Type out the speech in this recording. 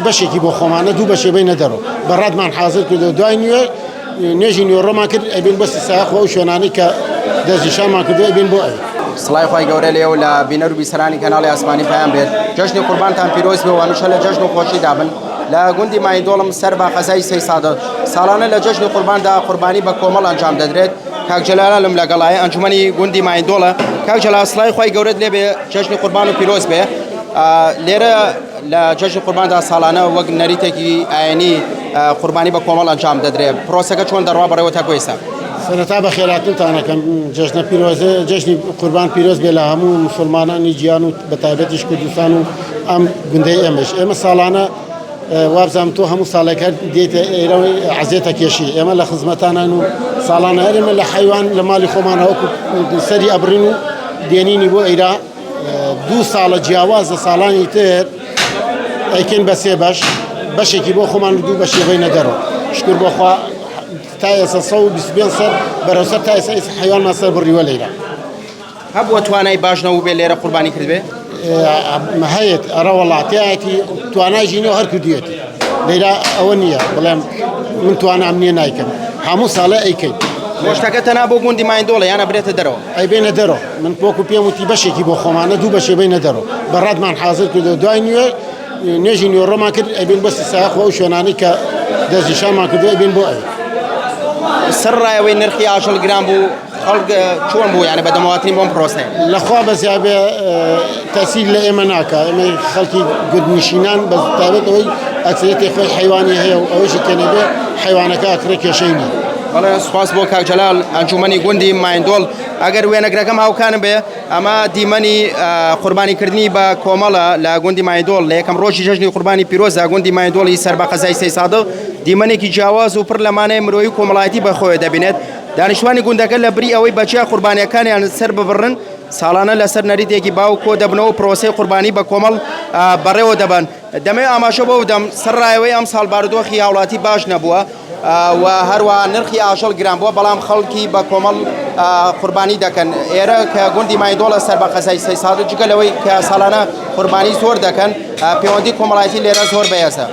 بەشێکی بۆ خۆمانە دوو بەشێ بینە دەرەوە بەڕادمان حاضر کردو دوای نوێ نوێژی نیوەڕۆمان کرد ئەبین بۆ سیساخ و ئەو شوێنانەی کە دەستنیشانمان کردو ئەبین بۆ ئەوێ. سڵای خوای گەورە لێ و لە بینەر و بیسەرانی کەناڵی ئاسمانی پەیام بێت جەژنی قوربانتان پیرۆز بێ و هەمیشە لە جەژن و خۆشیدا بن لە گوندی مایندۆڵم سەر بە قەزای سەیسادق ساڵانە لە جەژنی قورباندا قوربانی بە کۆمەڵ ئەنجام دەدرێت کاک جەلالم لەگەڵایە ئەنجومەنی گوندی مایندۆڵە کاک جەلال سڵای خوای گەورەت لێ بێ جەژنی قوربان و پیرۆز بێ لێرە لە جەژنی قورباندا ساڵانە وەک نەریتێکی ئاینی قوربانی بە کۆمەڵ ئەنجام دەدرێت، پرۆسەکە چۆن دەڕوا بەڕێوە تاکو ئێستا؟ سەرەتا بەخێرهاتنتان ئەکەم، جەژنە پیرۆزە جەژنی قوربان پیرۆز بێ لە هەموو موسڵمانانی جیهان و بە تایبەتیش کوردستان و ئەم گوندەی ئێمەش. ئێمە ساڵانە وابزانم تۆ هەموو ساڵێک هەر دێیتە ئێرە و عەزێتە کێشی ئێمە لە خزمەتانان و ساڵانە هەر ئێمە لە حەیوان لە ماڵی خۆمانە وەکو سەری ئەبڕین و دێنینی بۆ ئێرە. دوو ساڵە جیاواز لە ساڵانی تر ئەیکەین بە سێ بەش بەشێکی بۆ خۆمان و دوو بەشی بینە دەرەوە شکر بۆخوا تا ئێستا 125 سەر بەرەو سەر تا ئێستا ئێستا حیوانمان سەر بڕیوە لێرە. هەبووە توانای باش نەبووبێ لێرە قوربانی کردبێ؟ هەیەت ئەرە وەڵا تایەتی توانای ژینەوە هەر کردویەتی لێرە ئەوە نییە بڵێم من توانام نییە نایکەم هەموو ساڵە ئەیکەین. گۆشتەکە تەنها بۆ گوندی مایندۆڵە یان ئەبرێتە دەرەوە؟ ئەی بێنە دەرەوە من وەکو پێم وتی بەشێکی بۆ خۆمانە دوو بەشێ بینە دەرەوە بەڕادمان حاضر کردو دوای نوێ نوێژی نیوەڕۆمان کرد ئەبین بۆ سیساخ و ئەو شوێنانەی کە دەستنیشانمان کردو ئەبین بۆ ئەوێ. سەر ڕایەوەی نرخی ئاژەڵ گران بوو خەڵک چۆن بوو یانە بەدەمەواترین بۆم پرۆسەیە؟ لەخوا بەزیابێ تەسیر لە ئێمە ناکا ئێمە خەڵکی گوندنشینان بە تایبەت ئەوەی ئەکسەریەتی خۆی حەیوانی هەیە و ئەوەیشی کە نەبێ حەیوانەکە ئەکڕێ کێشەی نییە. بەڵێ سوپاس بۆ کاک جەلال ئەنجومەنی گوندی مایندۆڵ ئەگەر وێنەگرەکەم هاوکانم بێ ئەمە دیمەنی قوربانیکردنی بە کۆمەڵە لە گوندی مایندۆڵ لە یەکەم ڕۆژی جەژنی قوربانی پیرۆزە گوندی مایندۆڵی سەر بە قەزای سەیسادق دیمەنێکی جیاواز و پڕ لە مانای مرۆیی و کۆمەڵایەتی بەخۆیە دەبینێت دانیشتوانی گوندەکە لە بری ئەوەی بەجیا قوربانیەکانیان سەر ببڕن ساڵانە لەسەر نەریتێکی باو کۆ دەبنەوە و پرۆسەی قوربانی بە کۆمەڵ بەڕێوە دەبەن. دەمەوێت ئاماژە بەوە بدەم سەرڕایەوەی ئەمساڵ بارودۆخی هاوڵاتی باش نەبووە و هەروەها نرخی ئاژەڵ گران بووە، بەڵام خەڵکی بە کۆمەڵ قوربانی دەکەن. ئێرە کە گوندی مایدۆڵە سەر بە قەزای سەیسادق، جگە لەوەی کە ساڵانە قوربانی زۆر دەکەن، پەیوەندی کۆمەڵایەتی لێرە زۆر بەهێزە.